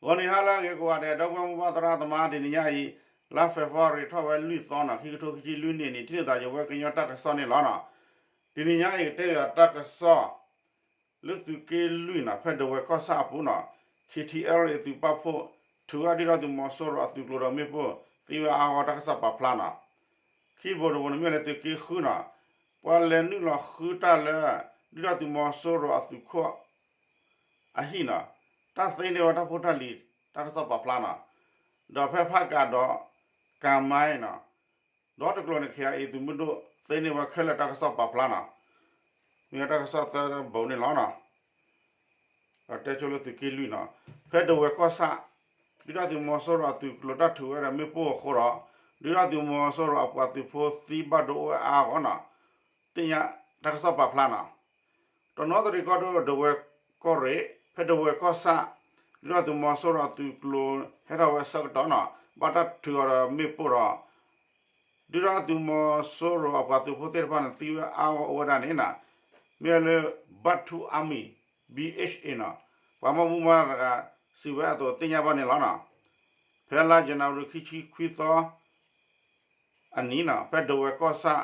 ဂီၤနံၤဟါလၢအဂ့ၤကိးဂၤဒဲး ဒီပုၢ်ဝဲၢ်မိၢ်ပၢ်သရၣ်သမါ တနံၤညါအံၤ လါ February ထီၣ်ဝဲလွံၢ်သီနီၤ ခံကထိခံဆံလွံၢ်နံၣ်န့ၣ် ထံၣ်လိာ်သးယဝဲကညီတၢ်ကစီၣ်န့ၣ်လီၤနီၤ. တနံၤညါအံၤ ကတဲဘၣ်တၢ်ကစီၣ် လၢသုးက့လွံၢ်နီၤ ဖဲဒဝဲၢ်ကီၢ်ဆၣ်အပူၤနီၤ KTLA သုးပာ်ဖှိၣ် ထုးဝဲဒုၣ်ဒါသုးမီၤစိရိၤအသုးကျိၤဒီးမ့ၣ်ပိၢ် သံဝဲအါဂီၢ်တၢ်ကစီၣ်ပာ်ဖျါနီၤ. ခံဘိတဘိန့ၣ်မ့ၢ်လၢသုးက့ဃုနီၤ ပှၤလဲၤနုာ်လီၤဃုတၢ်လၢ ဒုၣ်ဒါသုးမီၤစိရိၤအသုးခိၣ် အဟံၣ်နီၤ တၢ်သ့န့ၢ်ဝဲတၢ်ဖိတၢ်လံၤ တၢ်ကစီၣ်ပာ်ဖျါနီၤ. ဒီးဖဲဖးကးဒီး ကၤမါနီၤ ဒီတကျိၤန့ၣ် ခဲအံၤသုးမုၢ်ဒိၣ်သ့န့ၢ်ဝဲခဲလၢာ်တၢ်ကစီၣ်ပာ်ဖျါနီၤ. မ့ၢ်တၢ်ကစီၣ်သၢဘိန့ၣ်လီၤနီၤ. တဲဆိလၢသုးက့လွံၢ်နီၤ ဖဲဒဝဲၢ်ကီၢ်ဆၣ် ဒုၣ်ဒါသုးမီၤစိရိၤအသုးကျိၤတၢ်ထုးဝဲဒီးမ့ၣ်ပိၢ်အဃိဒီး ဒုၣ်ဒါသုးမီၤစိရိၤအပှၤသုးဖိသံဘၣ်ဒိဝဲအါဂီၢ်နီၤ သ့ၣ်ညါတၢ်ကစီၣ်ပာ်ဖျါနီၤ. တနီသရံၣ်ကီၢ်ဒိၣ်ဒဝဲၢ်ကီၢ်ရ့ၣ် ဖဲဒဝဲၢ်ကီၢ်ဆၣ် ဒုၣ်ဒါသုးမီၤစိရိၤအသုးကျိၤဟဲထီၣ်ဝဲအဆၢကတီၢ်နီၤ ဘၣ်တၢ်ထုးအီၤဒီးမ့ၣ်ပိၢ်ဒီး ဒုၣ်ဒါသုးမီၤစိရိၤအပှၤသုးဖိသ့ၣ်တဖၣ်န့ၣ် သံဝဲအါဂီၢ်အိၣ်ဝဲဒၣ်န့ၣ်နီၤ မ့ၢ်လၢ Bhadhu Army BHA နီၤ ပှၤမၤမူမၤတဂၤ စံးဝဲအသိးသ့ၣ်ညါဘၣ်န့ၣ်လီၤနီၤ. ဖဲလါယနူၤအါရံၤခံဆံခွံသီ အနံၤနီၤ ဖဲဒဝဲၢ်ကီၢ်ဆၣ်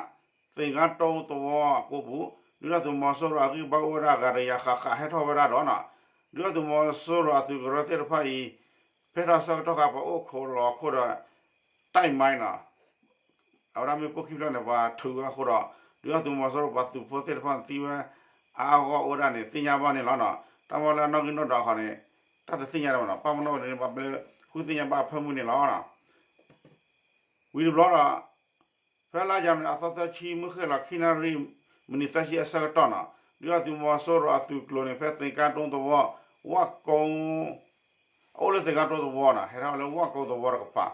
သ့ၣ်ကါတိသဝီအကိပူၤ ဒုၣ်ဒါသုးမီၤစိရိၤအဂံၢ်ဘါအိၣ်ဝဲဒၣ်ဂၤတယၤဃၣ်ဃၣ်ဟဲထီၣ်ဝဲဒၣ်ဒီးနီၤ ဒုၣ်ဒါသုးမီၤစိရိၤအသုးကရၢသ့ၣ်တဖၣ်အံၤ ဖဲထီၣ်ဆၢကတီၢ်ခါပှၤအိၣ်ခိးလီၤခိၣ်ဒီး တၢ်မၤနီၤ အဝဲဒၣ်မ့ၣ်ပိၢ်ခံဖျၢၣ်န့ၣ် ပှၤထုးဝဲအဃိဒီး ဒုၣ်ဒါသုးမီၤစိရိၤပှၤသုးဖိသ့ၣ်တဖၣ်န့ၣ်သံဝဲ အါဂီၢ်အိၣ်ဝဲဒၣ်န့ၣ် သ့ၣ်ညါဘၣ်န့ၣ်လီၤနီၤ. တၢ်မၤလၢအနီၣ်ဂံၢ်နီၣ်ဒွးဃီန့ၣ် တၢ်တသ့ၣ်ညါဒံးဘၣ်နီၤ ပၢ်မနီၣ်န့ၣ် ဘၣ်ပလၢ ဃုသ့ၣ်ညါဘၣ်အဖၢမုၢ်န့ၣ်လီၤ. ဝံၤတဘျီဒီး ဖဲလါယနူၤအါရံၤအသီသၢဆံ မုၢ်ဃ့ၢ်လီၤခံနၣ်ရံၣ် မံးနံးသၢဆံအဆၢကတီၢ်နီၤ ဒုၣ်ဒါသုးမီၤစိရိၤအသုးကျိၤန့ၣ် ဖဲသ့ၣ်ကါတိသဝီ ဝၣ်ကိ အအိၣ်လၢသ့ၣ်ကါတိသဝီနီၤ ဟဲထီၣ်လၢဝၣ်ကိသဝီတကပၤ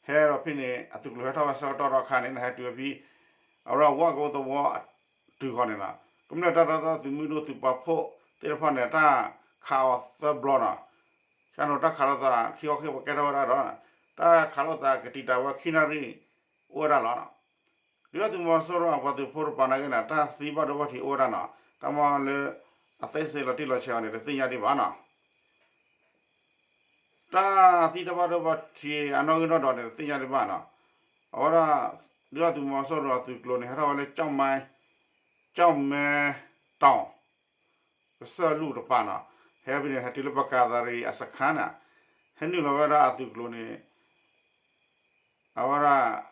ဟဲဒီးဖဲန့ၣ် အသုးကျိၤဟဲထီၣ်ဝဲဆၢကတီၢ်ဒီးအခါန့ၣ် ဟဲတုၤဝဲဖဲ အဝဲဒၣ်ဝၣ်ကိသဝီတုၤဃီန့ၣ်နီၤ ကမျၢၢ်တၢ်ဒီသဒၢသုးမုၢ်ဒိၣ်သုးပာ်ဖှိၣ်သ့ၣ်တဖၣ်န့ၣ် တၢ်ခးအီၤသၢဘျီနီၤ ဆၣ်နီၤတၢ်ခးလိာ်သးခံခီခံပကဲထီၣ်ဝဲဒၣ်ဒီး တၢ်ခးလိာ်သးကတံာ်တာ်ဝဲခံနၣ်ရံၣ် အိၣ်ဝဲဒၣ်လီၤ. ဒုၣ်ဒါသုးမီၤစိရိၤအပှၤသုးဖိတကပၤနာ်က့န့ၣ် တၢ်သံဘၣ်ဒိဘၣ်ထံးအိၣ်ဝဲဒၣ်နီၤ တၢ်မၤလၢ အသးစ့လီၤတံၢ်လီၤဆဲးအီၤန့ၣ် တသ့ၣ်ညါဒံးဘၣ်နီၤ တၢ်သံတၢ်ဘၣ်ဒိဘၣ်ထံးအနီၣ်ဂံၢ်နီၣ်ဒွးန့ၣ် တသ့ၣ်ညါဒံးဘၣ်နီၤ အဝဲဒၣ် ဒုၣ်ဒါသုးမီၤစိရိၤအသုးကျိၤန့ၣ် ဟဲထီၣ်ဝဲလၢ ကၠီၣ်မဲ ကၠီၣ်မဲတီၤ ကစၢၢ်လူၢ်တကပၤနီၤ ဟဲဖဲန့ၣ် ဟဲတုၤလၢပကၤသးရံၣ်အစခါန့ၣ် ဟဲနုာ်လီၤဝဲဒၣ်အသုးကျိၤန့ၣ် အဝဲဒၣ် ဟဲ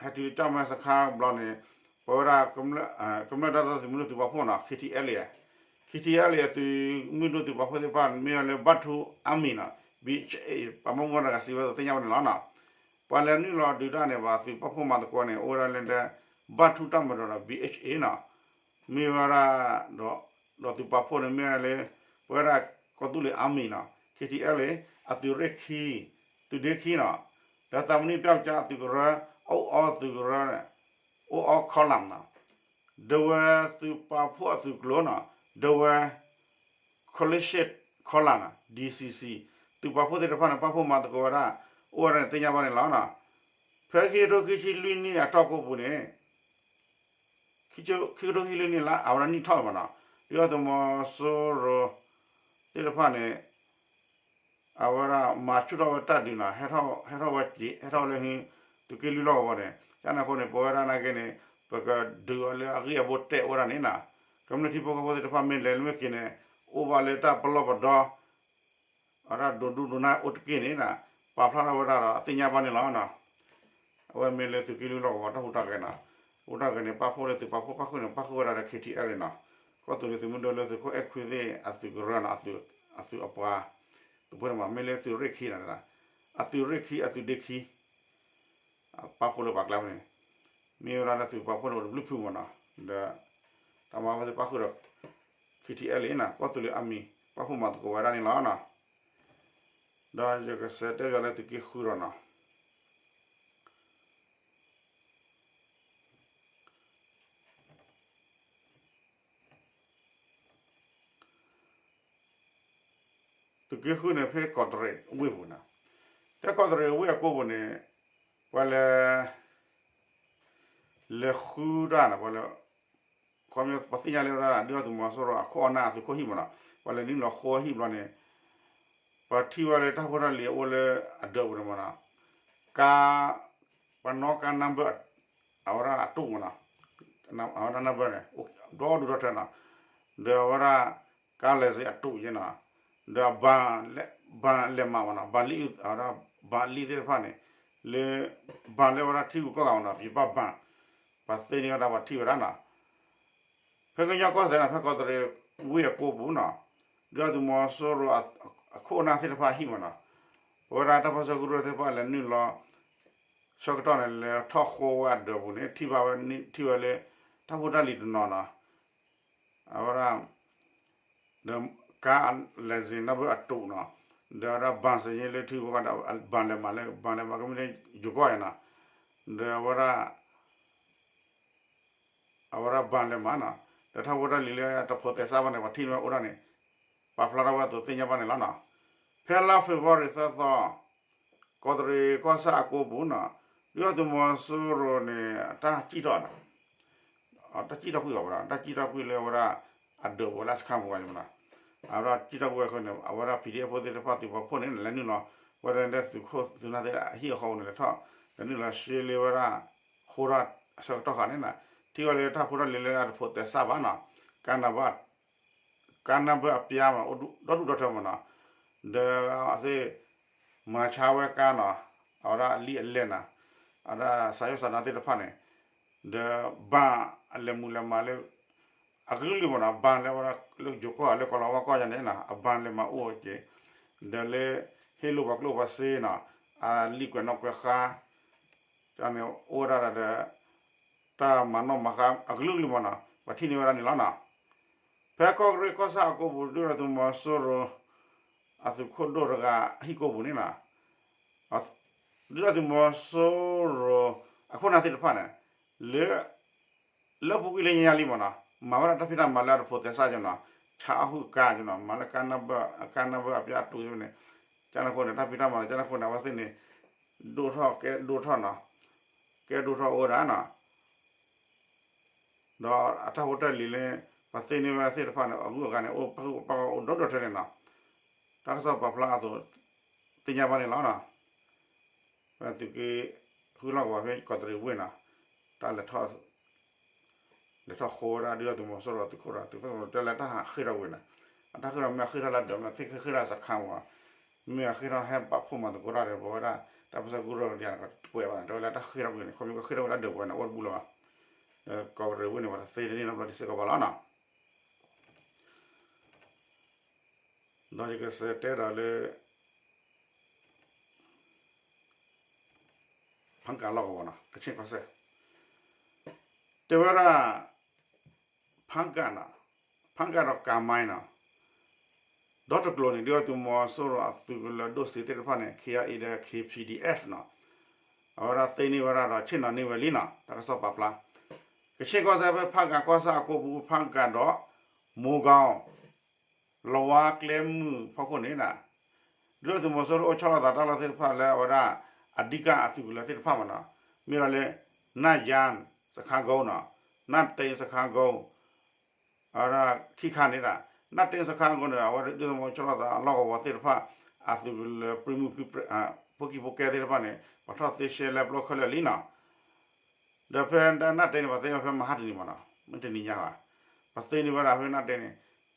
တုၤလၢကၠီၣ်မဲစခါဘျီန့ၣ် ပဝဲဒၣ် ကမျၢၢ်တၢ်ဒီသဒၢသုးမုၢ်ဒိၣ်သုးပာ်ဖှိၣ်နီၤ KTLA KTLA အသုးမုၢ်ဒိၣ်သုးပာ်ဖှိၣ်သ့ၣ်တဖၣ် မ့ၢ်ဝဲလၢ Bhadhu Army နီၤ BHA ပှၤမၤမူမၤတဂၤစံးဝဲအသိးသ့ၣ်ညါဘၣ်န့ၣ်လီၤနီၤ ပှၤလဲၤနုာ်လီၤဒုးတၢ်န့ၣ် ပှၤသုးပာ်ဖှိၣ်မၤသကိးန့ၣ် အိၣ်ဝဲဒၣ်လၢ Bhadhu တၢ်မၤဒီး BHA နီၤ မ့ၢ်ဝဲဒၣ် ဒီးသုးပာ်ဖှိၣ်န့ၣ်မ့ၢ်ဝဲလၢ ပဝဲဒၣ်ကီၢ်သူလ့ၤ Army နီၤ KTLA အသုးရ့ၣ်ခံ သုးဒ့ခံနီၤ ဒီးသးမနံၣ်ပျီကၠါအသုးကရၢ အိၣ်အီသုးကရၢ အိၣ်အီ column နီၤ ဒဝဲၢ်သုးပာ်ဖှိၣ်အသုးကျိၤနီၤ ဒဝဲၢ် Coalition Column နီၤ DCC သုးပာ်ဖှိၣ်သ့ၣ်တဖၣ်န့ၣ် ပာ်ဖှိၣ်မၤသကိးဝဲဒၣ် အိၣ်ဝဲဒၣ်န့ၣ်သ့ၣ်ညါဘၣ်န့ၣ်လီၤနီၤ ဖဲခံကထိခံဆံလွံၢ်နံၣ်အတီၢ်ကိပူၤန့ၣ် ခံကထိခံဆံလွံၢ်နံၣ်လၢအဝဲဒၣ်နံၣ်ထီၣ်ဘၣ်နီၤ ဒုၣ်ဒါသုးမီၤစိရိၤသ့ၣ်တဖၣ်န့ၣ် အဝဲဒၣ်မၤဆူၣ်ထီၣ်ဝဲတၢ်ဒုးနီၤ ဟဲထီၣ်ဝဲက့ၤ ဟဲထီၣ်ဝဲလၢ သုးက့လွံၢ်လီၢ်ကဝီၤန့ၣ် ကန့ၣ်အဃိန့ၣ် ပဝဲဒၣ်နာ်က့န့ၣ် ပကဒုးအီၤလၢအဂံၢ်အဘိတဲာ်အိၣ်ဝဲဒၣ်န့ၣ်နီၤ ကမျၢၢ်ထံဖိကီၢ်ဖိသ့ၣ်တဖၣ်မ့ၢ်လဲၤလၢမ့ၢ်က့ၤန့ၣ် အိၣ်ဘၣ်လၢတၢ်ပလီၢ်ပဒီ အဝဲဒၣ်ဒိးဒူၣ်ဒိးနၢ်အိၣ်တက့ၢ်န့ၣ် ပာ်ဖျါထီၣ်ဝဲဒၣ်ဒီးအသ့ၣ်ညါဘၣ်န့ၣ်လီၤ. အဝဲမ့ၢ်လၢသုးက့လွံၢ်လီၢ်ကဝီၤတၢ်ဟူးတၢ်ဂဲၤနီၤ, ဟူးတၢ်ဂဲၤန့ၣ် ပာ်ဖှိၣ်လၢသုးပာ်ဖှိၣ်ပၣ်ဃုာ်န့ၣ် ပၣ်ဃုာ်ဝဲဒၣ်ဒီး KTLA နီၤ, ကီၢ်သူလ့ၤသုးမုၢ်ဒိၣ်လၢသုးခိၣ်အဲၣ်ခွံသ့ၣ်အသုးကရၢနီၤ, အသုးအပှၤ သုးဖိန့ၣ်မး မ့ၢ်လၢသုးရ့ၣ်ခံနီၤ, အသုးရ့ၣ်ခံ အသုးဒ့ခံ ပာ်ဖှိၣ်လၢပှၤကျါဖဲန့ၣ် မ့ၢ်ဝဲဒၣ်လၢသုးပာ်ဖှိၣ်န့ၣ်အိၣ်တဘျုးဖုမးနီၤ, ဒီးတၢ်မၤဝဲသ့ၣ်ပၣ်ဃုာ်ဒီး KTLA နီၤ, ကီၢ်သူလ့ၤအမံၤ ပာ်ဖှိၣ်မၤသကိးဝဲဒၣ်န့ၣ်လီၤနီၤ. ဒီးယကစံးတဲပၠးလၢသုးက့ဃုဒီးနီၤ သုးက့ဃုန့ၣ် ဖဲကီးတရံးဝ့ၢ်ပူၤနီၤ, ဖဲကီးတရံးဝ့ၢ်အကိပူၤန့ၣ် ပှၤလဲၤ လဲၤဃုတၢ်နီၤ, ပှၤလဲၤ ခီပညီပသ့ၣ်ညါလၢဝဲဒၣ် ဒုၣ်ဒါသုးမီၤစိရိၤအခိၣ်အနၢ်အသုးခိၣ်ဟံၣ်မးနီၤ, ပှၤလဲၤနုာ်လီၤဃုအဟံၣ်ဘျီန့ၣ် ပှၤထံၣ်ဝဲလၢတၢ်ဖိတၢ်လံၤအိၣ်လၢအဒၢးပူၤန့ၣ်မ့ၢ်နီၤ, ကါ, ပှၤနီၣ်ကါနၢ်ဘၢၣ်, အဝဲဒၣ်အတူးမ့ၢ်နီၤ, အဝဲဒၣ်နၢ်ဘၢၣ်န့ၣ် ဒီဒူၣ်ဒီထၢနီၤ, ဒီးအဝဲဒၣ် ကါလဲၤစ့အတူးယဲနီၤ, ဒီး ဘၣ်လဲၤမးမ့ၢ်နီၤ, ဘၣ်လံ, အဝဲဒၣ် ဘၣ်လံသ့ၣ်တဖၣ်န့ၣ်, လၢ ဘၣ်လၢအဝဲဒၣ်ထံဂုၤကီၢ်ဂၤမ့ၢ်နီၤ, ပှၤဘၣ်, ပှၤသ့န့ၢ်ဝဲဒၣ်ပှၤထံၣ်ဝဲဒၣ်နီၤ ဖဲကညီကီၢ်စဲၣ်န့ၣ် ဖဲကီးတရံးဝ့ၢ်အကိပူၤနီၤ, ဒုၣ်ဒါသုးမီၤစိရိၤ အခိၣ်အနၢ်သ့ၣ်တဖၣ်အဟံၣ်မ့ၢ်နီၤ, ပဝဲဒၣ်တၢ်ပၢဆှၢကရူၢ်သ့ၣ်တဖၣ်လဲၤနုာ်လီၤ ဆၢကတီၢ်န့ၣ် လဲၤထီၣ်ဃိဝဲအဒၢးပူၤန့ၣ် ထံၣ်ဘၣ်ဝဲ, ထံၣ်ဝဲလၢ တၢ်ဖိတၢ်လံၤတနီၤနီၤ, အဝဲဒၣ် ဒီးကါလဲၤစ့နၢ်ဘၢၣ်အတူးနီၤ, ဒီးအဝဲဒၣ် ဘၣ်စ့န့ၣ်လၢထံဂုၤကီၢ်ဂၤဒီး ဘၣ်လဲၤမးလၢ ဘၣ်လဲၤမးကမ့ၢ်လၢယိၤကီၢ်ယဲနီၤ, ဒီးအဝဲဒၣ် အဝဲဒၣ် ဘၣ်လဲၤမးနီၤ, ဒီးတၢ်ဖိတၢ်လံၤလၢတဖိးသဲစးဘၣ်န့ၣ် ပှၤထံၣ်န့ၢ်ဝဲအိၣ်ဒၣ်န့ၣ် ပာ်ဖျါထီၣ်ဝဲအသိးသ့ၣ်ညါဘၣ်န့ၣ်လီၤနီၤ, ဖဲလါဖ့ၤဘြူၤအါရံၤသၢသီ ကီးတရံးကီၢ်ဆၣ်အကိပူၤနီၤ, ဒုၣ်ဒါသုးမီၤစိရိၤန့ၣ် တၢ်စံၣ်ထီၣ် တၢ်စံၣ်ထီၣ်ကွံာ်အီၤဝဲဒၣ် တၢ်စံၣ်ထီၣ်ကွံာ်လၢအဝဲဒၣ် အဒၢးပူၤလၢစခါပူၤဝဲန့ၣ်မ့ၢ်နီၤ, အဝဲဒၣ်စံၣ်ထီၣ်ကွံာ်ဝဲအဃိန့ၣ် အဝဲဒၣ် ပီၣ်ဒ့အ့ၣ်ဖိသ့ၣ်တဖၣ် သုးပာ်ဖှိၣ်န့ၣ် လဲၤနုာ်လီၤ ဝဲဒၣ်လၢသုးခိၣ်သုးနၢ်သ့ၣ်အဟံၣ်အဃီပူၤန့ၣ် လဲၤထီၣ် လဲၤနုာ်လီၤရှဲလ့ဝဲဒၣ် ဃိထီၣ်အဆၢကတီၢ်ဃာ်န့ၣ်နီၤ, ထံၣ်ဝဲလၢတၢ်ဖိတၢ်လံၤလၢအတဖိးသဲစးဘၣ်နီၤ, ကါနၢ်ဘၢၣ် ကါနၢ်ဘၢၣ်အပျါမး အိၣ်ဒီဒူၣ်ဒီထၢမ့ၢ်နီၤ, ဒီးအဝဲသ့ၣ် မၤဆါဝဲကါနီၤ, အဝဲဒၣ်အလံာ်အလဲၢ်နီၤ, အဝဲဒၣ်စးယိၣ်စးနါသ့ၣ်တဖၣ်န့ၣ်, ဒီးဘၣ်အလဲၤမုာ်လဲၤမးလၢ အကလုာ်ကလုာ်မ့ၢ်နီၤ, ဘၣ်လၢဝဲဒၣ်လၢယိၤကီၢ်လၢကီၢ်လီၤဝါကီၢ်ယါန့ၣ်နီၤ အဘၣ်လဲၤမးအိၣ်က့ၤ, ဒီးလၢ ဟ့ၣ်လိာ်ပှၤကျိၣ်ပှၤစ့နီၤ, အလံာ်ကွဲးနီၣ်ကွဲးဃါ န့ၣ် အိၣ်ဝဲဒၣ်ဒီး တၢ်မၤနီၣ်မၤဃါအကလုာ်ကလုာ်မ့ၢ်နီၤ ပှၤထံၣ်န့ၢ်ဝဲဒၣ်န့ၣ်လီၤနီၤ, ဖဲကီးတရံးကီၢ်ဆၣ်အကိပူၤ ဒုၣ်ဒါသုးမီၤစိရိၤ အသုးခိၣ်ဒိၣ်တဂၤအဟံၣ်ကိပူၤန့ၣ်နီၤ, ဒုၣ်ဒါသုးမီၤစိရိၤ အခိၣ်နၢ်သ့ၣ်တဖၣ်န့ၣ် လၢ လၢအပူၤကွံာ်လၢညါလံမ့ၢ်နီၤ မၤဝဲဒၣ်တၢ်ဖံးတၢ်မၤလၢအတဖိးသဲစးက့နီၤ, ဆါအဟုၣ်ကါက့နီၤ, မၤလၢကါနၢ်ဘၢၣ်အပျါအတူးန့ၣ်, ကန့ၣ်အဃိန့ၣ် တၢ်ဖံးတၢ်မၤလၢကန့ၣ်အဃိန့ၣ် အဝဲသ့ၣ်န့ၣ် ဒိၣ်ထီၣ်ကဲဒိၣ်ထီၣ်နီၤ, ကဲဒိၣ်ထီၣ်အိၣ်ဝဲဒၣ်နီၤ ဒီးအတၢ်ဖိတၢ်လံၤလၢ ပှၤသ့န့ၢ်ဝဲသ့ၣ်တဖၣ်န့ၣ် အဂုၤအဂၤန့ၣ် အိၣ်ပာ်ဂီၢ်အိၣ်ဒီဒူၣ်ဒီထၢန့ၣ်နီၤ, တၢ်ကစီၣ်ပာ်ဖျါအသိး သ့ၣ်ညါဘၣ်န့ၣ်လီၤနီၤ, ဝဲသုးက့ဃုလီၢ်ကဝီၤဖဲကီးတရံးဝ့ၢ်နီၤ, တၢ်လဲၤထီၣ် လဲၤထီၣ်ဃိဝဲဒၣ်ဒုၣ်ဒါသုးမီၤစိရိၤသုးခိၣ်ဒီး သုးခိၣ်တဲလၢတၢ်ဟးဃ့ၢ်ထီၣ်ဝံၤန့ၣ်, အတၢ်ဃ့ၢ်ထီၣ်မ့ၢ်အဃ့ၢ်ထီၣ်လၢဒၢးမ့ၢ်သ့ၣ်ဃ့ၢ်ထီၣ်စခါမ့ၢ်, မ့ၢ်အဃ့ၢ်ထီၣ်ဟဲပာ်ဖှိၣ်မၤသကိးတၢ်ဒီး ပဝဲဒၣ် တၢ်ပၢဆှၢကရူၢ်ဒီး တကွဲးဘၣ်န့ၣ် တဲဝဲလၢတၢ်ဃ့ၢ်ထီၣ်ဝံၤန့ၣ် ခီဖျိကဃ့ၢ်ထီၣ်ဝဲဒၣ်ဒၢးပဝဲန့ၣ် အိၣ်တဘူၣ်လၢၤဘၣ်, ဒီးကီးတရံးဝ့ၢ်န့ၣ် ပှၤတသ့တန့ၢ်နီတဘျီဒံးစ့ၢ်ကီးဘၣ်လီၤနီၤ, ဒီးယကစံးတဲဒီးလၢ ဖၣ်ကၣ်လီၢ်ကဝီၤနီၤ ကဆ့ၣ်ကီၢ်စဲၣ်, တဲဝဲဒၣ် ဖၣ်ကၣ်နီၤ, ဖၣ်ကၣ်ဒီးကၤမါနီၤ, ဒီတကျိၤန့ၣ် ဒုၣ်ဒါသုးမီၤစိရိၤအသုးကလၢၤဒိၣ်စ့သ့ၣ်တဖၣ်န့ၣ် ခ့အါအ့ဒီး ခ့ပံၤဒံအ့ၣ်နီၤ, အဝဲဒၣ်သ့န့ၢ်ဝဲဒၣ်ဒီးဆ့ၣ်နီၤန့ၢ်ဝဲလံနီၤ တၢ်ကစီၣ်ပာ်ဖျါ, ကဆ့ၣ်ကီၢ်စဲၣ်ဖဲဖၣ်ကၣ်ကီၢ်ဆၣ်အကိပူၤ ဖၣ်ကၣ်ဒီး မိၢ်ကီၢ် လဝါကျဲမုၢ်ဖီခိၣ်န့ၣ် ဒုၣ်ဒါသုးမီၤစိရိၤအိၣ်ဆီလီၤသးတၢ်လီၢ်သ့ၣ်တဖၣ်လၢအဝဲဒၣ် အဓိကအသုးကလၢၤသ့ၣ်တဖၣ်မ့ၢ်နီၤ, မ့ၢ်ဒီးလၢ နၢ်ယါစခါကိနီၤ, နၢ်တ့စခါကိ, အဝဲဒၣ်ခံခါန့ၣ်ဒၣ်, နၢ်တ့စခါကိန့ၣ် အဝဲဒၣ်ဒုၣ်ဒါသုးမီၤဆီလီၤသးအလီၢ်ကဝီၤသ့ၣ်တဖၣ် အသုးကလၢၤပြံမုၢ် ဖိကံၢ်ဖိကဲသ့ၣ်တဖၣ်န့ၣ် ပှၤထီၣ်သ့ရှဲလဲပျီခဲလၢာ်လံနီၤ ဒီးဖဲနၢ်တ့န့ၣ် ပှၤသ့န့ၢ်ဖဲမဟါတနံၤမ့ၢ်နီၤ, မ့ၢ်တနံၤညါဘၣ်, ပှၤသ့န့ၢ်ဝဲဒၣ်ဖဲနၢ်တ့န့ၣ်,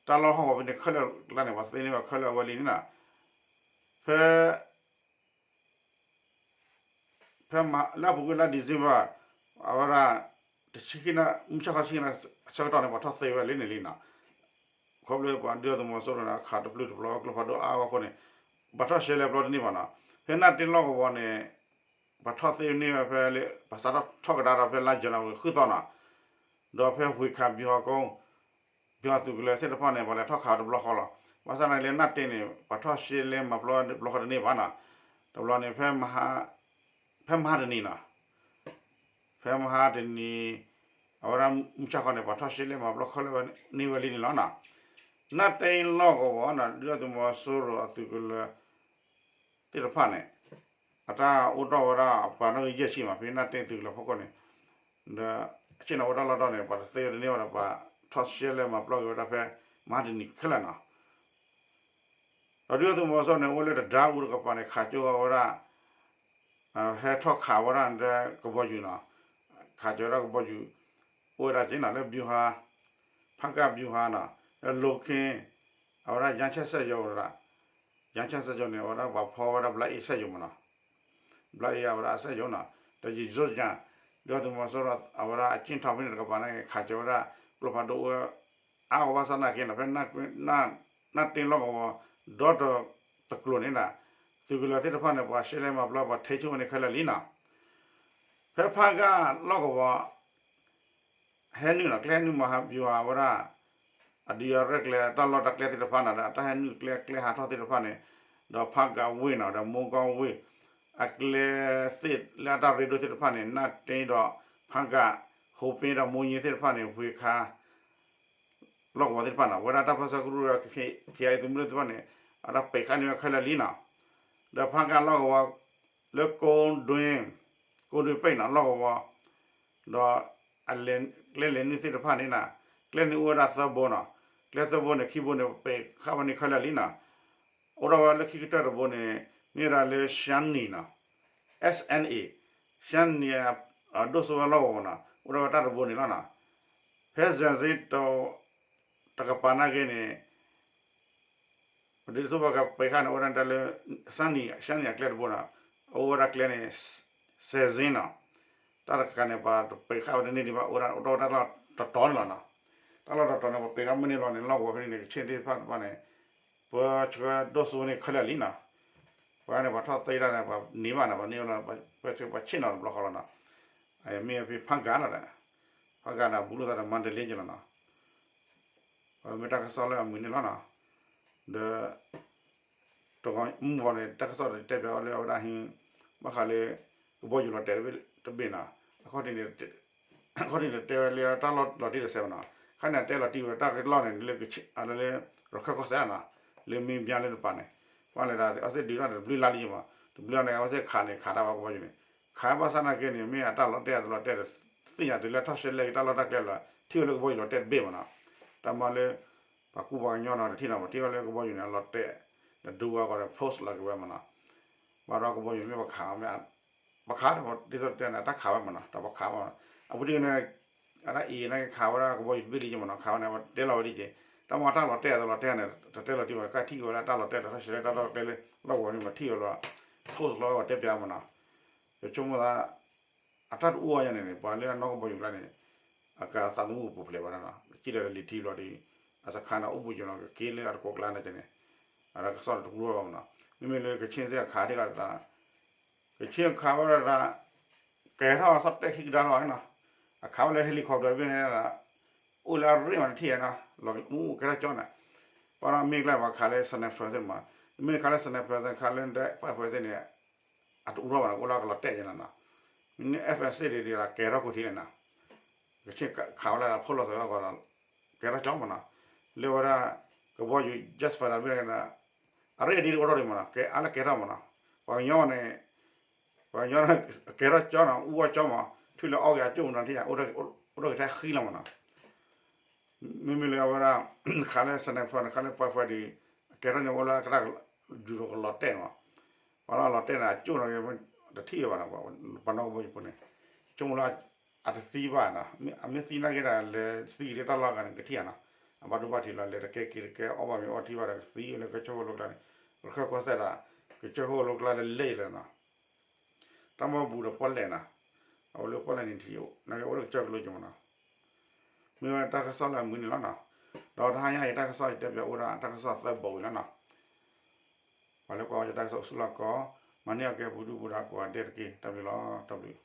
တၢ်လီၢ်ဟီၣ်ကဝီၤဖဲန့ၣ်ခဲလၢာ်ကျါန့ၣ် ပှၤသ့န့ၢ်ဝဲခဲလၢာ်အဝဲလံန့ၣ်နီၤ, ဖဲ ဖဲလၢအပူၤကွံာ်လါ December အဝဲဒၣ် တဆံခံနၣ် မုၢ်ဆ့ၣ်ခီဆံခံနၣ်ဆၢကတီၢ်န့ၣ် ပှၤထီၣ်သ့ဝဲလံန့ၣ်လံနီၤ, ခီဖျိပှၤဒုၣ်ဒါသုးမီၤစိရိၤန့ၣ် အခးတပျုာ်တပျီကျိဖးဒိၣ်အါဝဲအဃိန့ၣ် ပှၤထီၣ်ရှဲလဲပျီတန့ၢ်ဘၣ်နီၤ, ဖဲနၢ်တ့လီၢ်ကဝီၤန့ၣ် ပှၤထီၣ်သ့န့ၢ်ဝဲဖဲလၢ ပှၤစးထီၣ်ထီၣ်ကဒါဒီးဖဲလါ January ဃုသီနီၤ, ဒီးဖဲဝ့ၢ်ခးဘျီဟီၣ်ကိ ဘျီဟီၣ်သုးကလၢၤသ့ၣ်တဖၣ်န့ၣ် ပှၤလဲၤထီၣ်ခးတဘျီဃီလီၤ, ဘၣ်ဆၣ်သနာ်က့လၢနၢ်တ့န့ၣ် ပှၤထီၣ်ရှဲလဲမၤပျီတဘျီဃီတန့ၢ်ဘၣ်နီၤ, တဘျီန့ၣ် ဖဲမဟါတနံၤနီၤ ဖဲမဟါတနံၤ အဝဲဒၣ်မုၢ်ဆ့ၣ်ခီန့ၣ် ပှၤထီၣ်ရှဲလဲမၤပျီခဲလၢာ်ဝဲန့ၢ်ဝဲလံန့ၣ်လီၤနီၤ, နၢ်တ့လီၢ်ကဝီၤနီၤ ဒုၣ်ဒါသုးမီၤစိရိၤအသုးကလၢၤ သ့ၣ်တဖၣ်န့ၣ် အတၢ်အိၣ်ထီၣ်ဝဲဒၣ်အပှၤနီၣ်ဂံၢ်ယဲၢ်ဆံမး ဖဲနၢ်တ့သုးကလၢၤဖီခိၣ်န့ၣ်, ဒီးအဆ့ၣ်နီၤအိၣ်တၢ်လီၢ်တတီၤန့ၣ် ပှၤတသ့ဝဲတန့ၢ်ဘၣ်ဒီး ပှၤထီၣ်ရှဲလဲမၤပျီက့ၤဝဲဒၣ်ဖဲ မဟါတနံၤခဲလၢာ်နီၤ ဒီးဒုၣ်ဒါသုးမီၤစိရိၤန့ၣ် အိၣ်လၢတဒါအူတကပၤန့ၣ် ခးကၠိဝဲဒၣ် ဟဲထီၣ်ခးဝဲဒၣ်ကဘီယူၤနီၤ, ခးကၠိဝဲဒၣ်ကဘီယူၤ အိၣ်ဝဲဒၣ်က့နီၤ လၢဗျူဟာ, ဖားကန့်ဗျူဟာနီၤ, လၢ လီခ့ၣ်, အဝဲဒၣ် ရမ်းချက်စက်ရုံ ဝဲဒၣ်, ရမ်းချက်စက်ရုံန့ၣ် အဝဲဒၣ်ပှၤဖီဝဲဒၣ် ဘျးအ့ စက်ရုံမးနီၤ, ဘျးအ့ အဝဲဒၣ်အစက်ရုံနီၤ, ဒီးယိၤကၠၢ် ဒုၣ်ဒါသုးမီၤစိရိၤ အဝဲဒၣ်အကၠ့ၣ်ထီၣ်ဖဲန့ၣ်တကပၤန့ၣ် ခးကၠိဝဲဒၣ် ကျိဖးဒိၣ်အိၣ်ဝဲ အါအီၤဘၣ်ဆၣ်သနာ်က့နီၤ ဖဲ နၢ်တ့လီၢ်ကဝီၤ ဒီတကျိၤန့ၣ်နီၤ, သုးကလၢၤသ့ၣ်တဖၣ်န့ၣ် ပှၤရှဲလဲမၤပျီ ပှၤထိန်းချုပ်ဝဲန့ၣ်ခဲလၢာ်လံနီၤ, ဖဲဖားကန့်လီၢ်ကဝီၤ ဟဲနုာ်နီၤ ကျဲဟဲနုာ်မၤဟးဗျူဟာဝဲဒၣ် အဒုးအရဲၣ်ကျဲ တၢ်လီၢ်တၢ်ကျဲသ့ၣ်တဖၣ်နီၤ ဒီးတၢ်ဟဲနုာ်ကျဲ ကျဲဟးထီၣ်သ့ၣ်တဖၣ်န့ၣ်, ဒီးဖားကန့်ဝ့ၢ်နီၤ ဒီး မိုးကောင်းဝ့ၢ် အကျဲသ့ၣ်လၢအတၢ်ရ့ဒိၣ်သ့ၣ်တဖၣ်န့ၣ် နၢ်တ့ဒီး ဖားကန့် ဟိုပင်းဒီး မိုးညိင်းသ့ၣ်တဖၣ်န့ၣ် ဝ့ၢ်ခါ လီၢ်ကဝီၤသ့ၣ်တဖၣ်နီၤ ဝဲဒၣ်တၢ်ပၢဆှၢကရူၢ်ဒီး ခ့ယၤအံၤ သုးမုၢ်ဒိၣ်သ့ၣ်တဖၣ်န့ၣ် အတၢ်ပံးဃာ်န့ၢ်ဝဲခဲလၢာ်လံနီၤ, ဒီးဖားကန့်လီၢ်ကဝီၤ လၢ ကုန်းတွင်း, ကုန်းတွင်း ပ့ၣ်နီၤ လီၢ်ကဝီၤ ဒီး ကျဲလဲၤနုာ်သ့ၣ်တဖၣ်န့ၣ်နီၤ, ကျဲန့ၣ်အိၣ်ဝဲဒၣ်သၢဘိနီၤ, ကျဲသၢဘိန့ၣ် ခံဘိန့ၣ် ပံးဃာ်ဝဲန့ၣ်ခဲလၢာ်လံနီၤ, အိၣ်ဒၣ်ဝဲလၢခံကတၢၢ်တဘိန့ၣ် မ့ၢ်ဝဲဒၣ်လၢ ရှမ်းနီၤ ရှမ်းနီ ဒိၣ်စိဝဲလီၢ်ကဝီၤနီၤ အိၣ်ဒၣ်ဝဲတၢ်တဘိန့ၣ်လီၤနီၤ, ဖဲ စဲးစ့ တကပၤနာ်က့န့ၣ် ပဒုးသိးပှၤကပံးဃာ်န့ၣ် အိၣ်ဒၣ်တၢ်လၢ ရှမ်းနီ ရှမ်းနီ အကျဲတဘိနီၤ, အိၣ်ဝဲဒၣ်ကျဲန့ၣ် စဲးစ့နီၤ, တၢ်တခါန့ၣ် ပှၤတပံးဃာ်ဝဲတန့ၢ်ဒံးဘၣ် အိၣ်ဒၣ်တၢ်လီၢ်တတီၤန့ၣ်လီၤနီၤ, တၢ်လီၢ်တတီၤန့ၣ် ပပံးဃာ်မ့ၢ်န့ၢ်လီၤန့ၣ် လီၢ်ကဝီၤဖဲန့ၣ်န့ၣ် ကဆ့ၣ်သ့ၣ်တဖၣ်တဖၣ်န့ၣ် ပှၤဆှၢဒိၣ်စိဝဲန့ၣ်ခဲလၢာ်လံနီၤ, ပှၤန့ၣ် ပှၤထီၣ်သ့တၢ်န့ၣ် ပှၤန့ၢ်ဘၣ်န့ၣ် ပှၤန့ၢ်လီၤ ပှၤဆ့ၣ်နီၤတဘျီဃီလီၤနီၤ, မ့ၢ်ဖဲဖားကန့်လီၤဒီး ဖားကန့်န့ၣ် ဘူးလိာ်သးဒီး မန္တလေးက့လီၤနီၤ မ့ၢ်တၢ်ကစီၣ်လၢအမုာ်န့ၣ်လီၤနီၤ, ဒီး တဂီၤမုၢ်ဂီၤန့ၣ် တၢ်ကစီၣ်တဲပၠးအီၤလၢအဝဲဒၣ်ဟံး ဘၣ်ဃးလၢ ကဘီယူၤလီၤတဲာ်တဘ့ၣ်နီၤ, အခီၣ်ထံးန့ၣ် အခီၣ်ထံးန့ၣ်တဲဝဲလၢတၢ်လီၢ်လီၤတံၢ်တစဲးဘၣ်နီၤ, ခါန့ၣ်တဲလီၤတံၢ်ဝဲတၢ်ကလီၢ်န့ၣ် လၢ လၢ ရခိုင်ကီၢ်စဲၣ်နီၤ, လၢ မင်းပြားလၢတပၤန့ၣ်, ပှၤလဲၤဒၣ်အဝဲသ့ၣ်ဒုးတၢ်န့ၣ် တဘျုးလါလံမး, တဘျုးလါန့ၣ် အဝဲသ့ၣ်ခးန့ၣ် ခးတၢ်ဝဲကဘီယူၤန့ၣ်, ခးဘၣ်ဆၣ်နာ်က့န့ၣ် မ့ၢ်အတၢ်လီၤတဲာ်အတလီၤတဲာ် သ့ၣ်ညါတုၤလၢထီၣ်ရှဲလဲက့ၤတၢ်လီၢ်တၢ်ကျဲလီၤ ထံၣ်ဝဲလၢကဘီယူၤလီၤတဲာ်တဘ့ၣ်မးနီၤ, တၢ်မၤလၢ ပှၤကူပှၤကညီနီၤ တထံၣ်နီၤ ပထံၣ်ဝဲလၢကဘီယူၤန့ၣ် အလီၤတဲာ် ဒီးဒုးဝဲကီးဒီး post လီၤက့ၤဝဲမးနီၤ, ဘၣ်ဒီးကဘီယူၤမ့ၢ်ပခး ပခးဒီး ဒ်သိးတဲန့ၣ် တၢ်ခးဝဲမးနီၤ တၢ်ပခးမးနီၤ, အပူၤတ့ၢ်န့ၣ် အတၢ်အံၤန့ၣ် ခးဝဲဒၣ်ကဘီယူၤတဘ့ၣ်လံက့မးနီၤ ခးဝဲန့ၣ် တဲလီၤဝဲဒ်က့, တၢ်မၤတၢ်လီၤတဲာ်အသးလီၤတဲာ်န့ၣ် တတဲလီၤတံၢ်ဘၣ် ကထံၣ်ဝဲဒၣ်တၢ်လီၤတဲာ်လီၤထီၣ်ရှဲလၢတၢ်လီၢ်ကျဲလၢ လီၢ်ကဝီၤန့ၣ် မၤထံၣ်ဝဲလီၤ post လီၤဝဲတဲပၠးမးနီၤ, ယဆိကမိၣ်သး အတၢ်တအိၣ်အါညါန့ၣ်န့ၣ် ပှၤလၢအနီၢ်ကဘီယူၤကျါန့ၣ် အကသးသမူကပူၤဖျဲးဘၣ်နီၤ ကံၣ်ဒီးလံၤထံဘျီဒီး အစခါန့ၣ်အိၣ်ဘူးက့ၤနီၤ ကက့ၤလၢအတကိးကျါန့ၣ်န့ၣ် အတၢ်ကစီၣ်တကူၣ်ထီၣ်ဘၣ်မးနီၤ, မ့မ့ၢ်လၢကဆ့ၣ်သ့ၣ်အခးထံၣ်ကဒီး ကဆ့ၣ်အခးဝဲဒၣ် ကဲထီၣ်ဆီၣ်တဲာ်ခံကဒါလီၤနီၤ, အခးဝဲလၢ helicopter တဘ့ၣ်န့ၣ် အိၣ်လၢအရ့ၣ်မးတထံၣ်နီၤ, လီၤမူကဲထီၣ်ကၠီန့ၣ်, ပှၤဒီးမ့ၢ်ကျဲပှၤခးလၢ sniper သ့ၣ်မး, မ့မ့ၢ်ခးလၢ sniper သ့ၣ် ခးလၢ fighter သ့ၣ်န့ၣ် အတအူထီၣ်ဘၣ်နီၤ အိၣ်လၢကလီၤတဲာ်ယဲနီၤနီၤ, မ့ၢ် F sixteen ဒ်ဒီးကဲထီၣ်ကိးထံလဲၣ်နီၤ, ကဆ့ၣ်ခးဝဲလၢဖီၣ်လီၤသးလီၤကီးဒီး ကဲထီၣ်ကၠီမးနီၤ, လၢဝဲဒၣ် ကဘီယူၤ jet fighter တဘ့ၣ်န့ၣ် အရ့ၣ်ဒ်တအိၣ်ထီၣ်ဒံးမးနီၤ ကဲအါလၢကဲထီၣ်မးနီၤ, ပှၤကညီန့ၣ် ပှၤကညီန့ၣ် ကဲထီၣ်ကၠီနီၤ အူဝဲကၠီမး ထွံၣ်လၢအီၣ်က့ၤအကၠိၣ်မးနီၤ ထံၣ် အိၣ်ထီၣ်က့ၤထဲဃံလီၤမးနီၤ, မ့မ့ၢ်လၢအဝဲဒၣ် ခးလၢ sniper န့ၣ် ခးလၢ fighter ဒီး ကဲထီၣ်န့ၣ် အိၣ်လၢကတၢၢ် ယူၤဒီးကလီၤတဲာ်မး, ပှၤလၢအလီၤတဲာ်န့ၣ် အကၠိၣ်န့ၣ် တထံၣ်ဝဲဘၣ်နီၤ, ပှၤနီၢ်ကဘီယူၤဖိန့ၣ် ဆိကမိၣ်လၢ အတသံဘၣ်နီၤ, အမ့ၢ်သံနာ်က့ဒီး လဲၤသံက့ၤလၢတၢ်လီၢ်ဂၤန့ၣ် ကထံၣ်ဧါနီၤ, အဘၣ်ဒိဘၣ်ထံးလီၤ လဲၤတကဲက့ၤတကဲ အီၣ်ဘၣ်မ့ၤအီထံဘၣ်ဒီး ကသံဝဲလၢကစၢၢ်ခိၣ်လိၤကျါန့ၣ်, ရခဲၣ်ကီၢ်စဲၣ်ဒီး ကစၢၢ်ခိၣ်လိၤကျါလၢလဲၣ်လၢနီၤ တၢ်မီၢ်ဘူးဒီးပီၣ်လဲၣ်နီၤ, အဝဲလၢပီၣ်လဲၣ်န့ၣ်ထံၣ် နာ်က့အိၣ်လၢကစၢၢ်ကလိကမနီၤ, မ့ၢ်ဝဲတၢ်ကစီၣ်လၢအမုာ်န့ၣ်လီၤနီၤ, ဒီးတဟါညါအံၤတၢ်ကစီၣ်ယတဲပၠးအိၣ်ဒၣ်တၢ်ကစီၣ်သၢဘီဝံၤလီၤနီၤ, ပှၤလၢကွၢ်ဝဲယတၢ်ကစီၣ်အိၣ်ဆူၣ်လီၢ်ကီး, မၤန့ၢ်အကဲပူၤဒူပူၤဒီးကိးဂၤဒဲးတက့ၢ်. တၢ်ဘျုးလီၤ, တၢ်ဘျုး